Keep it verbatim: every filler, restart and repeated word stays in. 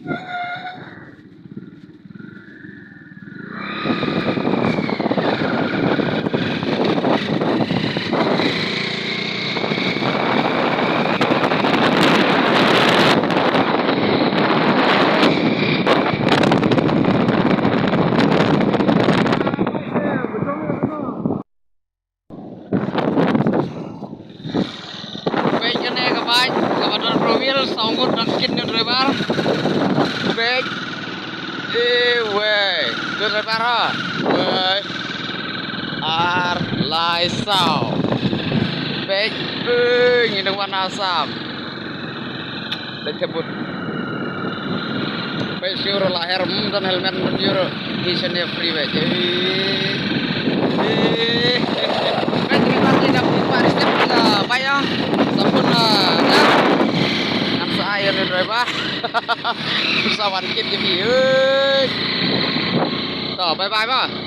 Peit kane ka bike kaba don four wheel, saw ngut dang kit ïa u driver. Peit. Ewei. Ïa u driver ha. Wei. Ar, lai, saw. Peit. Ei, ngi dang wan Assam. Dei ka but. Peit shuh ruh la her, hmm, don helmet ban ïoh ruh. Ki shen ïa free wei. Ei. Ei. Peit ki party da free party step la baya. Sampun la nya. Ngan sa ai ïa u driver. Sa wan kit ki bi. Ei. To, bye bye ba.